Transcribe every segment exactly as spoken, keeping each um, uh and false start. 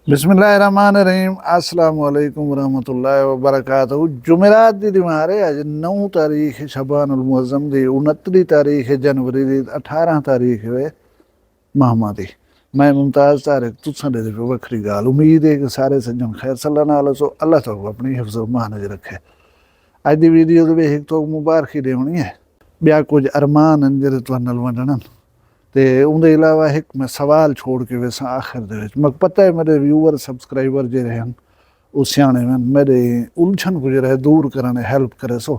بسم اللہ الرحمن الرحیم۔ السلام علیکم ورحمۃ اللہ وبرکاتہ۔ جمعرات دی دیوار ہے، اڄ نو تاریخ شعبان المعظم دی، انتری تاریخ جنوری دی، اٹھارہ تاریخ ہے ماہ ماہ دی۔ میں ممتاز طارق، تساں دے وکری ڳالھ۔ امید ہے کہ سارے سجن خیر صلی اللہ علیہ وسلم، اللہ تعالیٰ اپنی حفظ و امان وچ رکھے۔ اڄ دی ویڈیو دے وچ ہک تو مبارکی ݙیوݨی ہے، ٻیا کجھ ارمان ہن جیڑھے تہاݙے نال ونڈݨ ہن۔ تے اوندے علاوہ ہک میں سوال چھوڑ کے ویساں آخر دے وچ۔ میکوں پتہ ہے میݙے ویور، سبسکرائبر جیڑھے ہن، او سیاݨے ہن، میݙے الجھن کوں جیڑھا ہے دور کرݨ ہیلپ کریسو۔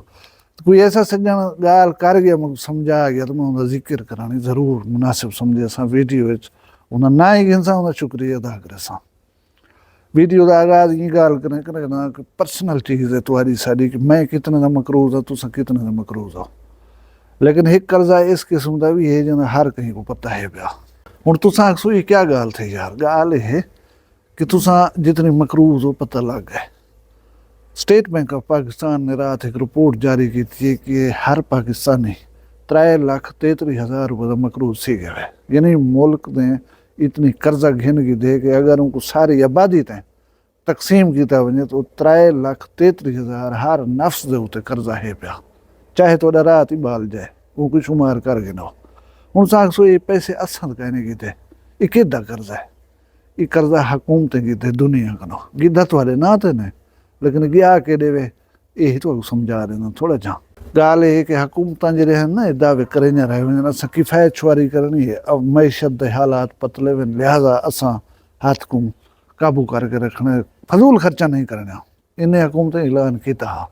کوئی ایسا سڄݨ ڳالھ کر ڳیا، میکوں سمجھا ڳیا، تو میں اوندا ذکر کراݨی ضرور مناسب سمجھیساں ویڈیو وچ۔ اوندا ناں ہی گھنساں، اوندا شکریہ ادا کریساں۔ ویڈیو دا آغاز ایں ڳالھ کریں، کریں نا کہ پرسنل چیز ہے تہاݙی ساݙی، کہ میں کتنے دا مقروض ہاں، تساں کتنے دا مقروض ہو۔ لیکن ہک قرضہ اس قسم دا وی ہے جنہاں ہر کہیں کوں پتہ ہے پیا۔ ہݨ تساں آکھسو، یہ کیا ڳالھ تھئی یار؟ ڳالھ یہ ہے کہ تساں جتنے مقروض ہو، پتہ لڳ ڳئے۔ اسٹیٹ بینک آف پاکستان نے رات ہک رپورٹ جاری کیتی ہے کہ ہر پاکستانی ترائے لکھ تیتری ہزار روپے دا مقروض تھی ڳیا ہے۔ یعنی ملک نے اتنی قرضہ گھن گھدے کہ اگر اونکوں ساری آبادی تیں تقسیم کیتا ونڄے تو ترائے لکھ تیتری ہزار ہر نفس دے اتے قرضہ ہے پیا، چاہے تہاݙا رات ہی ٻال جائے، اونکوں شمار کر گھنو۔ ہݨ تساں آکھسو، یہ پیسے اساں تاں کائنی گھدے، یہ کیݙا قرضہ ہے؟ یہ قرضہ حکومتیں گھدے دنیا کنوں، گھدا تہاݙے ناں تے نے، لیکن ڳیا کیݙے وے، یہ تہاکوں سمجھا ݙینداں تھوڑا جہاں۔ ڳالھ یہ ہے کہ حکومتاں جیڑھے ہن نا، یہ دعوے کریندیاں رہ ویندن، اساں کفایت شعاری کرݨی ہے، اب معیشت دے حالات پتلے وین، لہذا اساں ہتھ کوں قابو کر کے رکھݨا ہے، فضول خرچہ نہیں کرݨا۔ انہیں حکومتیں اعلان کیتا ہا۔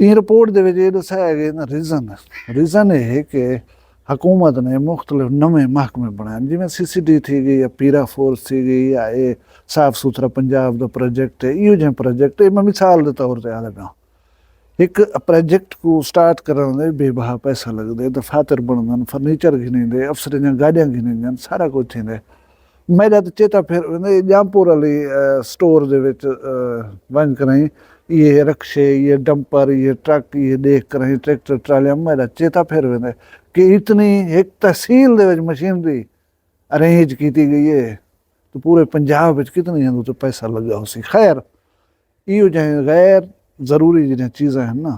ایں رپورٹ دے وچ یہ ݙسایا ڳئے نا ریزن، ریزن یہ ہے کہ حکومت نے مختلف نویں محکمے بݨائے، جیویں سی سی ڈی تھی ڳئی یا پیرا فورس تھی ڳئی یا اے صاف ستھرا پنجاب دا پروجیکٹ ہے، ایہو جہے پروجیکٹ ہے۔ میں مثال دے طور تے آہدا پیاں، ہک پروجیکٹ کوں سٹارٹ کرݨ دے بے بہا پیسہ لڳدے، دفاتر بݨدن، فرنیچر گھنیندے، افسریں دیاں گاݙیاں گھنیندیاں، سارا کجھ تھیندے۔ میݙا تاں چیتا پھر ویندے، اے جامپور والی، اے، سٹور دے وچ، اے، ونڄ کرائیں، یہ رکشے، یہ ڈمپر، یہ ٹرک، یہ ݙیکھ کرائیں، ٹریکٹر ٹرالیاں، میݙا چیتا پھر ویندے کہ اتنی ہک تحصیل دے وچ مشینری ارینج کیتی ڳئی ہے، تو پورے پنجاب وچ کتنی ہندو تو پیسہ لڳا ہوسی۔ خیر، ایہو جہیں غیر ضروری جیڑھیاں چیزاں ہن نا،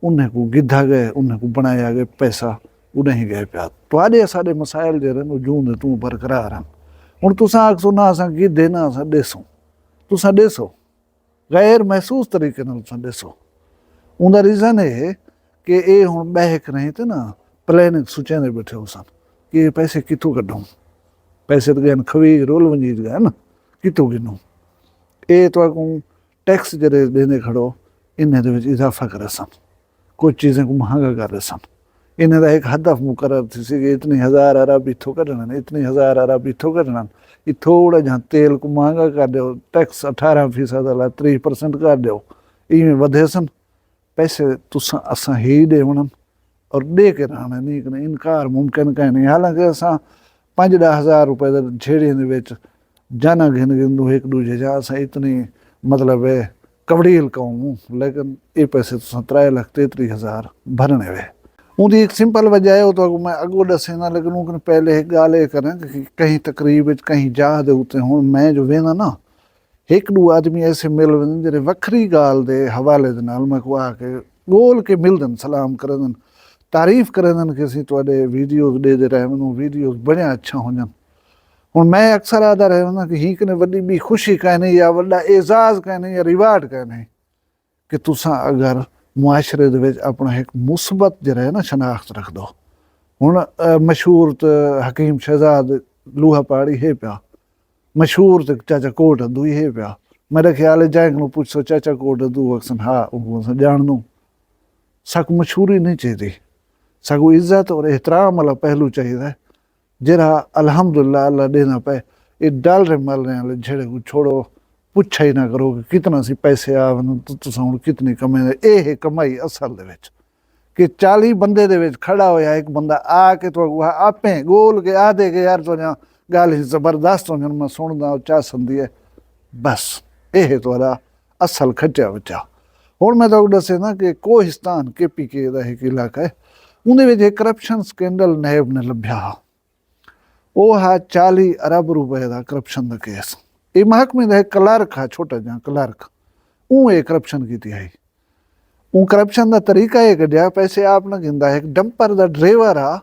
انہیں کوں گھدا ڳئے، انہیں کوں بݨایا ڳئے، پیسہ اݙاہیں ڳئے پیا۔ تہاݙے اساݙے مسائل جیڑھے ہن، او جوں دے توں برقرار ہن۔ ہݨ تساں آکھسو، نہ اساں گھدے، نہ اساں ݙیسوں۔ تساں ݙیسو، غیر محسوس طریقے نال تساں ݙیسو۔ اوندا ریزن اے ہے کہ اے ہݨ ٻہہ کے رہیں تے نا پلاننگ سوچیندے ٻیٹھے ہوسن کہ اے پیسے کتھوں کڈھوں؟ پیسے تے ڳئے ہن، کھویج رول ونڄیج ڳئے ہن، کتھوں گھنوں؟ اے تہاکوں ٹیکس جیڑھے ݙیندے کھڑو، انہیں دے وچ اضافہ کریسن، کجھ چیزیں کوں مہانگا کر ݙیسن۔ انہیں دا ہک ہدف مقرر تھیسی کہ اتنی ہزار عرب اتھوں کڈھݨن، اتنی ہزار عرب اتھوں کڈھݨن، اتھوڑا جہاں تیل کوں مہانگا کر ݙیو، ٹیکس اٹھارہ فیصد والا تریہہ پرسنٹ کر ݙیو، ایویں ودھیسن۔ پیسے تساں اساں ہی ݙیوݨن اور ݙے کے رہݨے، نہیں کہ انکار ممکن کائنی۔ حالانکہ اساں پنج ݙاہ ہزار روپے دے جھیڑیاں دے وچ جاناں گھن گھندوں ہک ݙوجھے جا، اساں اتنی، مطلب ہے، کبڑیل قوم ہوں، لیکن اے پیسے تساں ترائے لکھ تیتری ہزار بھرݨے وے۔ اوندی ہک سمپل وجہ ہے، او تہاکوں میں اڳوں ݙسینداں، لیکن اوں کنوں پہلے ہک ڳالھ اے کراں کہ کہیں تقریب وچ، کہیں جاہ دے اتے ہݨ میں جو وینداں نا، ہک ݙو آدمی ایسے مل ویندن جیڑھے وکھری ڳالھ دے حوالے دے نال میکوں آ کے ڳول کے ملدن، سلام کریندن، تعریف کریندن کہ اسیں تہاݙے ویڈیوز ݙیہدے رہ ویندوں، ویڈیوز بڑیاں اچھاں ہونجن۔ ہݨ میں اکثر آہدا رہ وینداں کہ ہی کنے وݙی ٻئی خوشی کائنی یا وݙا اعزاز کائنی یا ریوارڈ کائنی کہ تساں اگر معاشرے دے وچ اپݨا ہک مثبت جیڑھا ہے نا شناخت رکھدو۔ ہݨ، اے، مشہور تے حکیم شہزاد لوہا پہاڑی ہے پیا، مشہور تے چاچا کوٹ ادو ہی ہے پیا۔ میݙا خیال ہے جئیں کنوں پچھسو چاچا کوٹ ادو آکھسن ہا، اونکوں اساں ڄاݨدوں۔ ساکوں مشہوری نہیں چاہیدی، ساکوں عزت اور احترام والا پہلو چاہیدا ہے۔ جیڑھا الحمدللہ اللہ ݙیندا پئے، اے ڈالریں مالریں والے جھیڑے کوں چھوڑو، پچھا ہی نہ کرو کہ کتنا سی پیسے آ ویندن، تو تساں ہݨ کتنی کمیندے۔ اے ہے کمائی اصل دے وچ، کہ چالیہہ بندے دے وچ کھڑا ہویا ہک بندہ آ کے تہاکوں آپیں ڳول کے آہدے کہ یار تہاݙیاں ڳالھیں زبردست ہوندن، میں سݨداں، او چا سندی ہے۔ بس اے ہے تہاݙا اصل کھٹیا وچا۔ ہݨ میں تہاکوں ݙسینداں کہ کوہستان کے پی کے دا ہک علاقہ ہے، اوندے وچ ہک کرپشن سکینڈل نیب نے لبھیا ہا۔ او ہا چالیہہ ارب روپے دا کرپشن دا کیس۔ اے محکمے دا ہک کلرک ہا، چھوٹا جیہاں کلرک، اوں اے کرپشن کیتی ہئی۔ اوں کرپشن دا طریقہ اے کڈھیا، پیسے آپ نہ گھندا، ہک ڈمپر دا ڈرائیور ہا،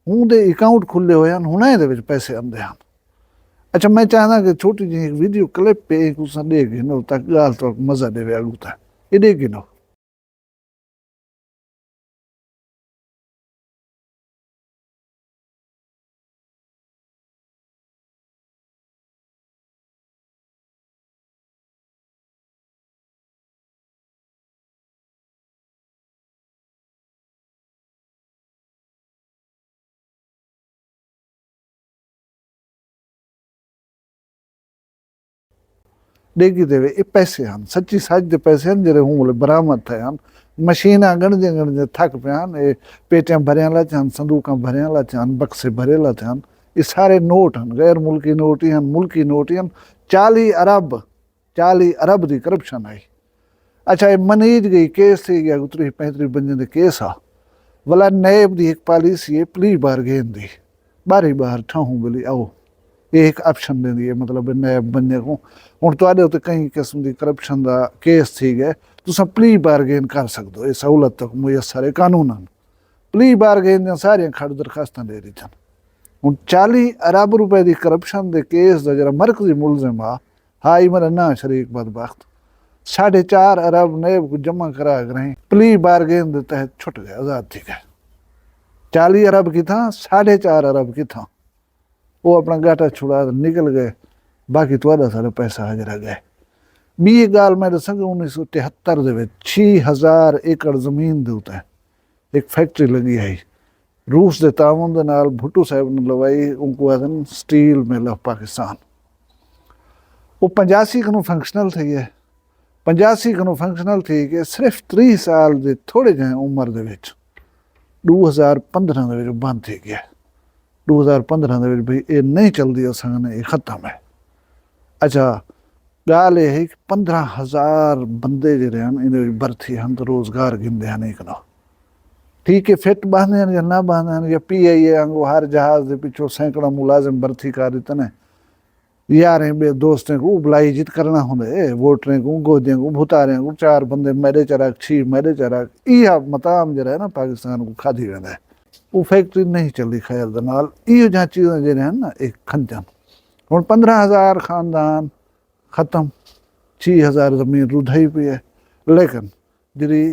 اوں دے اکاؤنٹ کھلے ہوئے ہن، ہݨ ایندے وچ پیسے آندے ہن۔ اچھا، میں چاہنداں کہ چھوٹی جیہی ہک ویڈیو کلپ پئے، ایکوں تساں ݙیکھ گھنو تاکہ ڳالھ تہاکوں مزہ ݙیوے اڳوں تاں۔ اے ݙیکھ گھنو۔ ݙیکھی تے وے، اے پیسے ہن، سچی سچ دے پیسے ہن، جیڑھے ہوں ویلے برآمد تھئے ہن۔ مشیناں ڳݨدیاں ڳݨدیاں تھک پئے ہن۔ اے پیٹیاں بھریاں لا تھئے ہن، صندوقاں بھریاں لا تھئے ہن، بکسے بھرے لا تھئے ہن۔ اے سارے نوٹ ہن، غیر ملکی نوٹ ہی ہن، ملکی نوٹ ہی ہن۔ چالیہہ ارب، چالیہہ ارب دی کرپشن ہئی۔ اچھا، اے منیج ڳئی، کیس تھی ڳیا، اتری پینتری بندیاں دے کیس ہا۔ ولا نیب دی ہک پالیسی ہے، پلی بارگین دی، ٻاہری ٻاہر ٹھاہوں ٻلی آؤ۔ اے ہک آپشن ݙیندی ہے، مطلب، نیب بندے کوں، ہݨ تہاݙے اتے کہیں قسم دی کرپشن دا کیس تھی ڳئے، تساں پلی بارگین کر سڳدو، اے سہولت تک میسر ہے قانون ہن۔ پلی بارگین دیاں ساریاں کھڑ درخواستاں ݙے ݙتن۔ ہݨ چالیہہ ارب روپے دی کرپشن دے کیس دا جیڑھا مرکزی ملزم ہا، ہا، ایمن انا شریک بدبخت ساڑھے چار ارب نیب کوں جمع کرا گرہیں، پلی بارگین دے تحت چھٹ ڳئے، آزاد تھی ڳئے۔ چالیہہ ارب کتھاں، ساڑھے چار ارب کتھاں؟ او اپݨا گاٹا چھڑا تے نکل ڳئے، باقی تہاݙا سارا پیسہ حاجرہ ڳئے۔ ٻی ہک ڳالھ میں ݙساں کہ انیس سو تہتر دے وچ چھی ہزار ایکڑ زمین دے اتے ہک فیکٹری لڳی ہئی، روس دے تعاون دے نال بھٹو صاحب نے لوائی، اونکوں آہدن سٹیل مل آف پاکستان۔ او پنجاسی کنوں فنکشنل تھئی ہے۔ پنجاسی کنوں فنکشنل تھی کے صرف تریہہ سال دے تھوڑے جہیں عمر دے وچ ݙو ہزار پندرہ دے وچ بند تھی ڳیا۔ ݙو ہزار پندرہ دے وچ بھئی اے نہیں چلدی، اساں نے اے ختم ہے۔ اچھا، ڳالھ اے ہے کہ پندرہ ہزار بندے جیڑھے ہن، ایندے وچ بھرتی ہن تے روزگار گھندے ہن، ایک نو ٹھیک ہے، فٹ ٻاہندے ہن یا نہ ٻاہندے ہن، یا پی آئی اے وانگوں ہر جہاز دے پچھوں سینکڑاں ملازم بھرتی کر ݙتے نے۔ یاریں ٻئے دوستیں کوں بلائی جت کرݨا ہوندے، ووٹریں کوں، گوجیں کوں، بھتاریں کوں، چار بندے میݙے چا رکھ، چھی میݙے چا رکھ۔ ایہا متام جیڑھا ہے نا، پاکستان کوں کھادی ویندا ہے۔ او فیکٹری نہیں چلدی خیر دے نال۔ ایہو جہاں چیزاں جیڑھے ہن نا، اے کھنجن۔ ہݨ پندرہ ہزار خاندان ختم، چھی ہزار زمین ردھائی پئی ہے۔ لیکن جیڑھی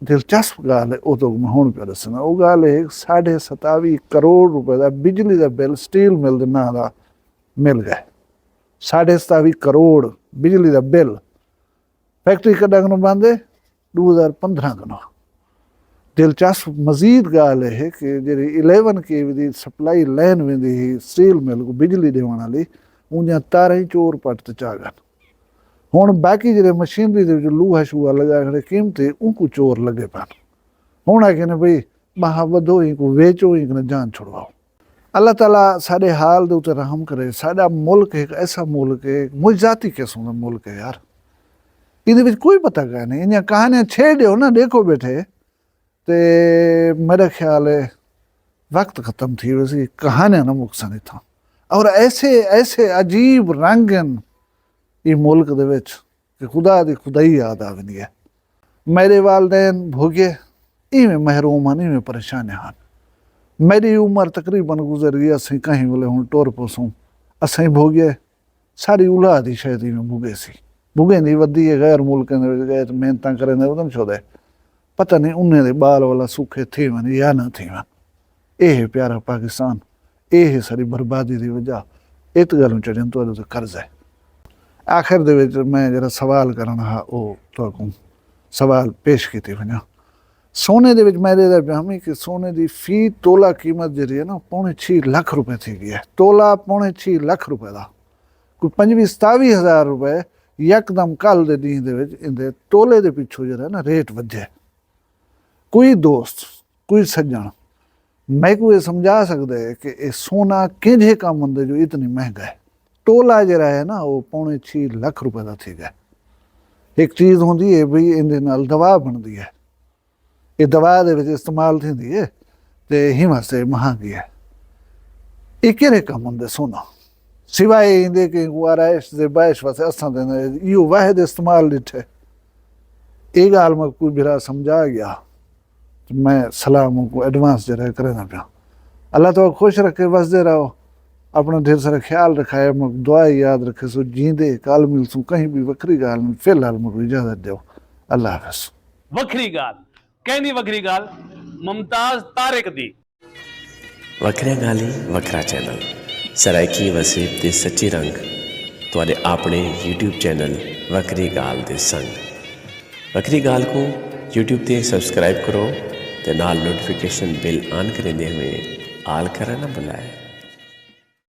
دلچسپ ڳالھ ہے، او تہاکوں میں ہݨ پیا ݙساں۔ او ڳالھ ہے، ساڑھے ستاوی کروڑ روپے دا بجلی دا بل سٹیل مل دے ناں دا مل ڳئے۔ ساڑھے ستاوی کروڑ بجلی دا بل۔ فیکٹری کݙاں کنوں بند ہے؟ ݙو ہزار پندرہ کنوں۔ دلچسپ مزید ڳالھ اے ہے کہ جیڑھی الیون کے وی دی سپلائی لین ویندی ہئی سٹیل مل کوں بجلی ݙیوݨ آلی، اوں دیاں تاراں ہی چور پٹ تے چا ڳن۔ ہݨ باقی جیڑھے مشینری دے وچ لوہا شوہا لڳا کھڑے قیمتی، اونکوں چور لڳے پن۔ ہݨ آکھے نے بھئی، ٻاہاں ودھو، اینکوں ویچو، اینکوں جان چھڑواؤ۔ اللہ تعالیٰ ساݙے حال دے اتے رحم کرے۔ ساݙا ملک ہک ایسا ملک ہے، معجزاتی قسم دا ملک ہے یار۔ ایندے وچ کوئی پتہ کائنی۔ ایندیاں کہانیاں چھیڑ ݙیو نا، ݙیکھو ٻیٹھے، تے میݙا خیال ہے وقت ختم تھی ویسی، کہانیاں نہ مکسن اتھاں۔ اور ایسے، ایسے عجیب رنگ ہن ایں ملک دے وچ کہ خدا دی خدائی یاد آ ویندی ہے۔ میݙے والدین بھوڳے ایویں محروم ہن، ایویں پریشان ہن۔ میݙی عمر تقریباً گزر ڳئی، اسیں کہیں ویلے ہݨ ٹر پوسوں۔ اسیں بھوڳے، ساݙی اولاد ہی شاید ایویں بھوڳے سی۔ بھوڳیندی ودی ہے، غیر ملکیں دے وچ ڳئے تے محنتاں کریندے ودن شودے۔ پتہ نہیں انہیں دے ٻال ولا سوکھے تھیون یا نہ تھیون۔ اے ہے پیارا پاکستان، اے ہے ساݙی بربادی دی وجہ۔ ات ڳالھوں چڑھن تہاݙے تے قرض ہے۔ آخر دے وچ میں جیڑھا سوال کرݨا ہا، او تہاکوں سوال پیش کیتی ونڄاں۔ سونے دے وچ میں ݙیہدا پیا ہمی کہ سونے دی فی تولہ قیمت جیڑھی ہے نا، پوݨے چھی لکھ روپے تھی ڳئی ہے۔ تولہ پوݨے چھی لکھ روپے دا۔ کوئی پنجویہہ ستاویہہ ہزار روپے یکدم کل دے ݙینہہ دے وچ ایندے تولے دے پچھوں جیڑھا ہے نا، ریٹ ودھے۔ کوئی دوست، کوئی سڄݨ میکوں اے سمجھا سڳدا ہے کہ اے سونا کینجھے کم ہوندے جو اتنی مہنگا ہے؟ تولہ جیڑھا ہے نا، او پوݨے چھی لکھ روپے دا تھی ڳئے۔ ہک چیز ہوندی ہے بھئی، ایندے نال دوا بݨدی ہے، اے دوا دے وچ استعمال تھیندی ہے، تے ہیں واسطے مہانگی ہے۔ اے کیڑھے کم ہوندے سونا؟ سوائے ایندے کہ کوں آرائش زیبائش واسطے اساں تے ایہو واحد استعمال ݙٹھے۔ اے ڳالھ میں کوئی بھرا سمجھا گیا۔ میں سلام کو ایڈوانس جرا کرنا پیا۔ اللہ تعالیٰ خوش رکھے، وسدے رہو، اپنا ڈھیر سارا خیال رکھائے، مک دعا یاد رکھے سو، جیندے کال مل سوں، کہیں بھی وکری گال میں فی الحال مک اجازت دیو۔ اللہ حافظ۔ وکھری گال۔ کہیں دی وکھری گال؟ ممتاز طارق دی۔ وکھریاں گالھیں وکھرا چینل، سرائیکی وسیب دے سچے رنگ، تہاݙے آپݨے یوٹیوب چینل وکھری گال دے سنگ۔ وکھری گال کوں یوٹیوب تے سبسکرائب کرو تے نال نوٹیفیکیشن بیل آن کریندے ہوئے آل کرݨ نہ بھلائے۔